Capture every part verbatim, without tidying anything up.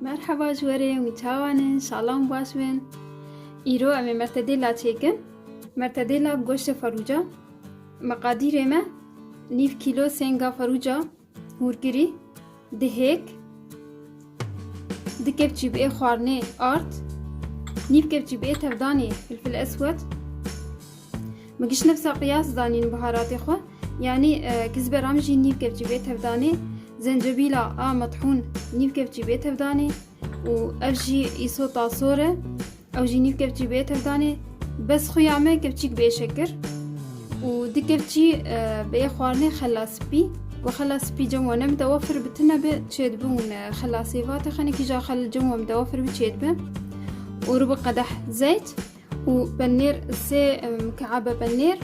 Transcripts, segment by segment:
Merheba ji we re, hûn çawan in? Şalan baş bin. Îro em ê mertedêla çêkin. Mertedêla bi goştê xerûca. Meqadîrê me: nîv kîlo sênga xerûca hûrkirî, dihêk, du kepçî bi ê xwarinê ard, nîv kepçî bi ê tevdanê filfil eswed. Min giş nefsa qiyas danîn biharatê xwe. Yanî, e, kizbera min jî nîv kepçî bê tevdanê, zencebîla a methûn nîv kepçî bê tevdanê û ev jî îsota sor e, ew jî nîv kepçî bê tevdanê. Bes xuya me kepçîk bê şekir û du kepçî, e, bê xwarinê xela spî. Ku xela spî cem we ne midewafir bi tune bi çêdibi hûn, e, xela sêvatê xenekî ja xel cem we midewafir bi çêdibi. Û rû bi qedeh zeyt. Û penêr sê, em, mikeabe penêr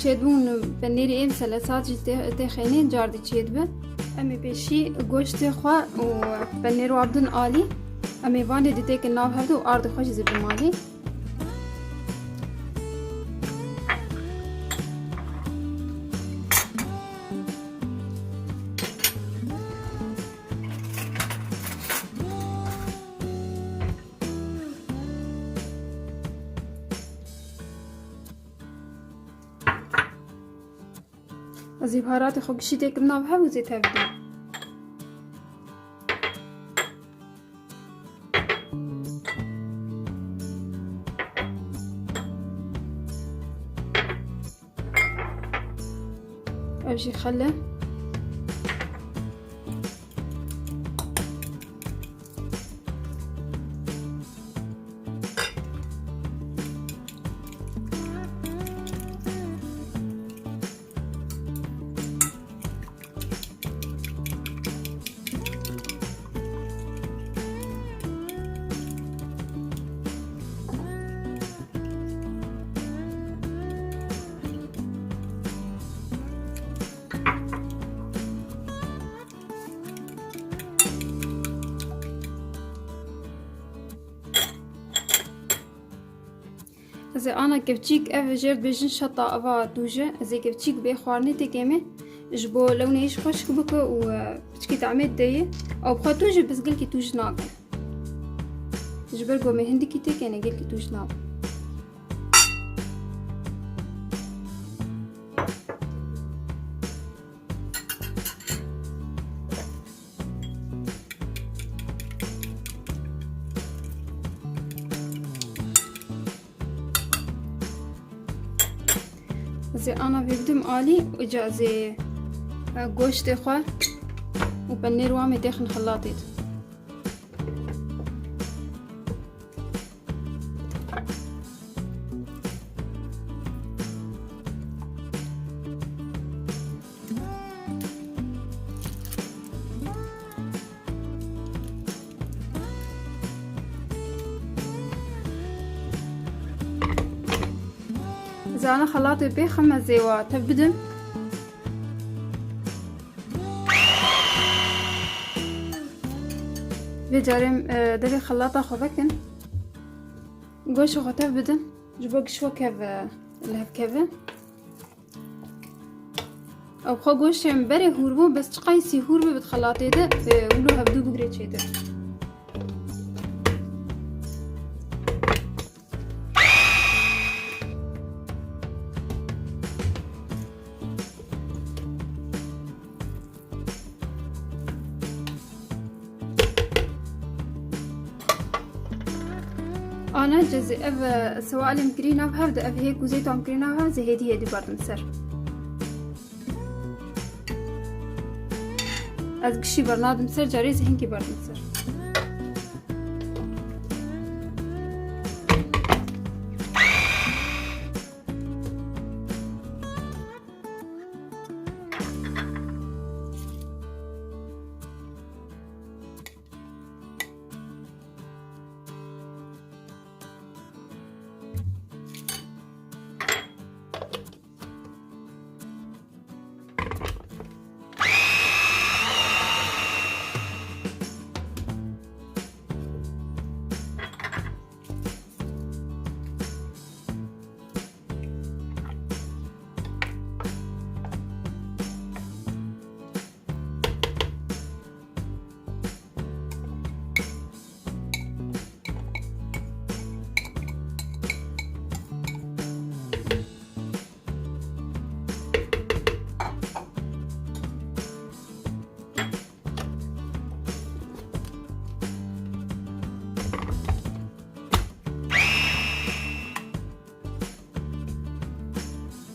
çêdibûn, penêrî êm selesat jî tê, tê xeynê cardî çêdibe. Em ê pêşî goştê xwe û penêr wa bidin alî. Em ê van dê ditêkin nav hevdu û ardê xwe jî zibin malî. Ez ê baharatê xwe gişî têkim nav hev û zê tevdî. Ev jî xel e. Ez ê ana kevçîk, ev jêr dibêjin şeta ava tûj e. Ez ê kevçîk bê xwarinê têkê me. Ji bo lewnê jî xweşik bike û, e, piçkî tamê dideyê. Ew bi xwe tûj e, bes gelkî tûj nabe. Ji ber ku me hindikî têkêne gelkî tûj nabe. Ez ê ana vê bidim alî, îca ez ê, e, goştê xwe û penêr wan ê têxin xelatê de. Ez ana xelatê pê xem, ez ê wa tev bidim. Vê carê, e, devê xelata xwe vekin. Goşê xwe tev bidin. Ji bo giş wek hev, e, li hev keve. Ew xwe goşê min berê hûr bû, bes çiqayî sî hûr be bi xelatê de, e, wilo hevdû bigire çêtir. Ana cezî ev, e, sewalê min kirî nav hev de, ev hêk û zeytan kirî nav hev, zê hêdî hêdî berdim ser. Ez gişî bernadim ser, carê zê hinkî berdim ser.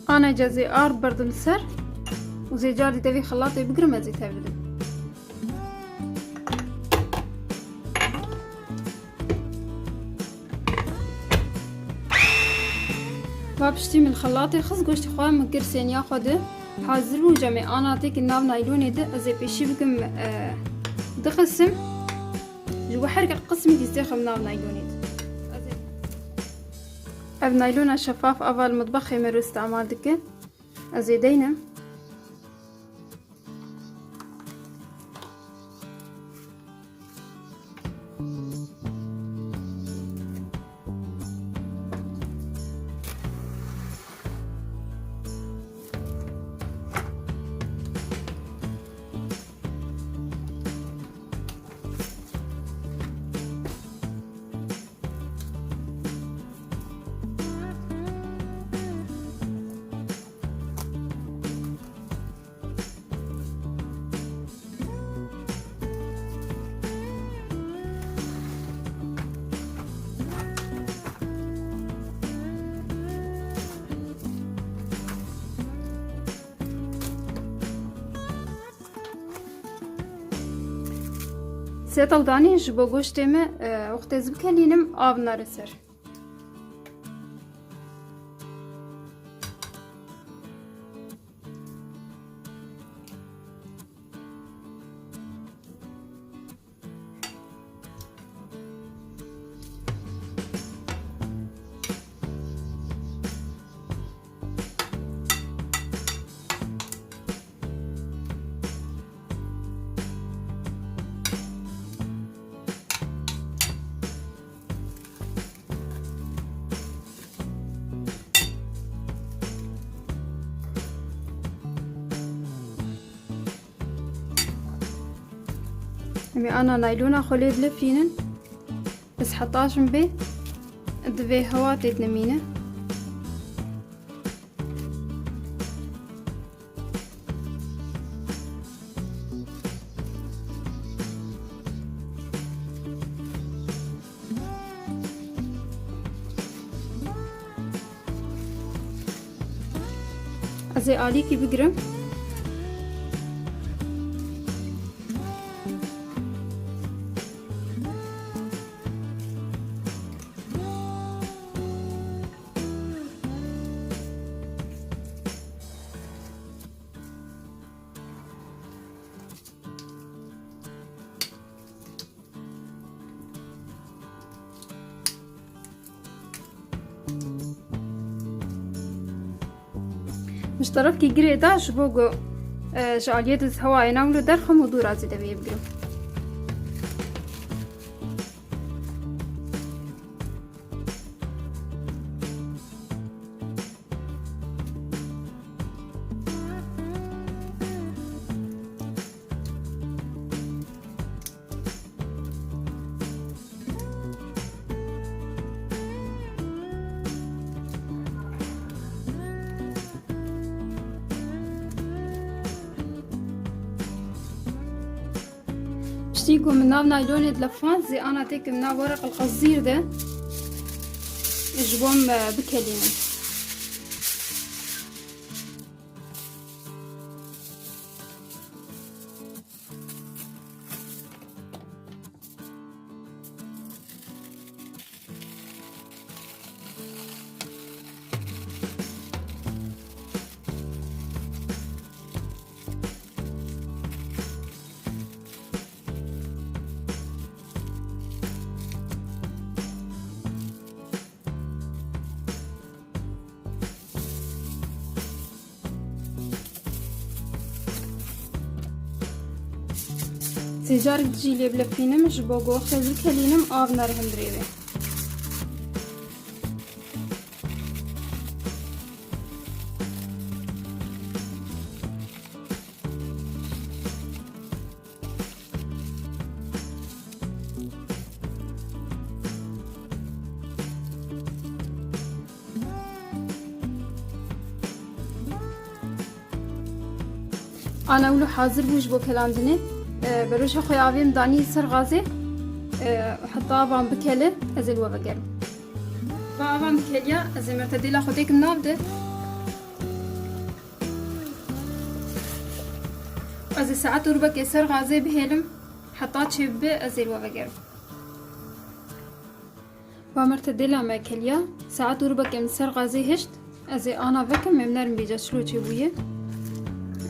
Ana ca zê ard berdim ser û zê car dî tevî xelatê bigirim ez ê tev bidim. Va piştî min xelatê xist goştê xwe min kir sêniya xwe de hazir bû. Cemê ana têkî nav naylonê de ez ê pêşî bikim, e, dixisim. Ji bo her qismî dîstê xwe nav naylonê de. Ev naylona şefaf ava li mitbaxê me re îstemal dike. Ez ê deynim. Sê tewdanî ji bo goştê me, e, wextê ez bikelînim, av nare ser. Em ê ana naylona xwe lê bilefînin. Ez heta jin bê divê hewa tê dimîne. Ez ê alîkî bigirim. Min ji terefkî girê da ji bo ku, e, ji aliyê de hewayê newlo derxim û dûra zêde vê bigirim. Piştî ku min nav naylonê dilefand, zê ana têkim nav wereq el-qezîr de ji bo em, e, bikelînim. Sê carik jî lê bilefînim ji bo ku wextê ez bikelînim av nere hundirê wê. Ana wilo hazir bû ji bo kelandinê. E, beroşa xwe avê min danî ser gazê. E, heta avan bikele, ez ê li we vegerim. Va avan bikeliya, ez ê mertedêla xwe têkim nav de. Ez ê saet û rubekê ser gazê bihêlim, heta çêbibe ez ê li we vegerim. Va mertedêla me keliya, saet û rubekê min ser gazê hişt, ez ê ana vekim, em nerin bêca çilo çêbûye.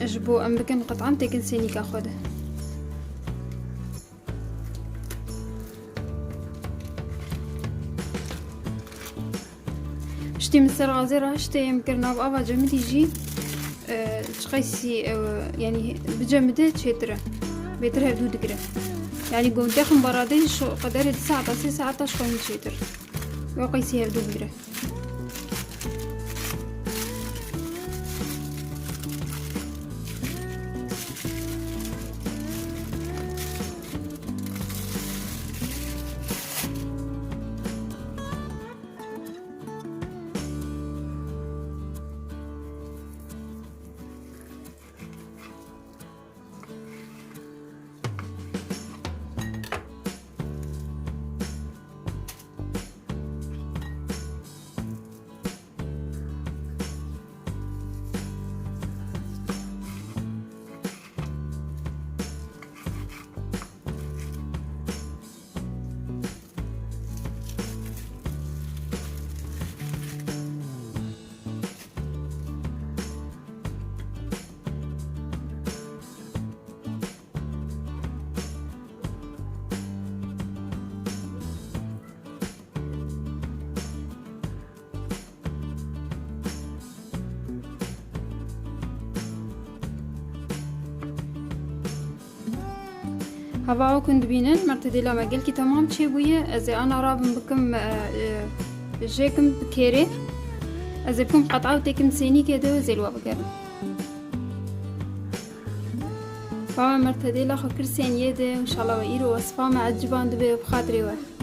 Ji bo em bikin qet'an têkin sênîka xwe de. Piştî min ser gazê rahiştê, em kir nav ava cemidî jî, e, çiqeysî, e, yanî bicemide çêtir e. Bêtir hevdû digire. Yanî ku em texin baradê ji qederê du saeta, sê saeta ji xwe hîn çêtir. Wê qeysî hevdû bigire. Hava wekun dibînin, mertedêla me gelkî temam çêbûye. Ez ê ana rabim bikim, e, e, jêkim bi kêrê. Ez ê bikim qet'a û têkim sênîkê de, ez ê li we bigerim. Bava mertedêla xwe kir sêniyê de, înşallah we îro wesfa me eciban dibe bi xatirê we.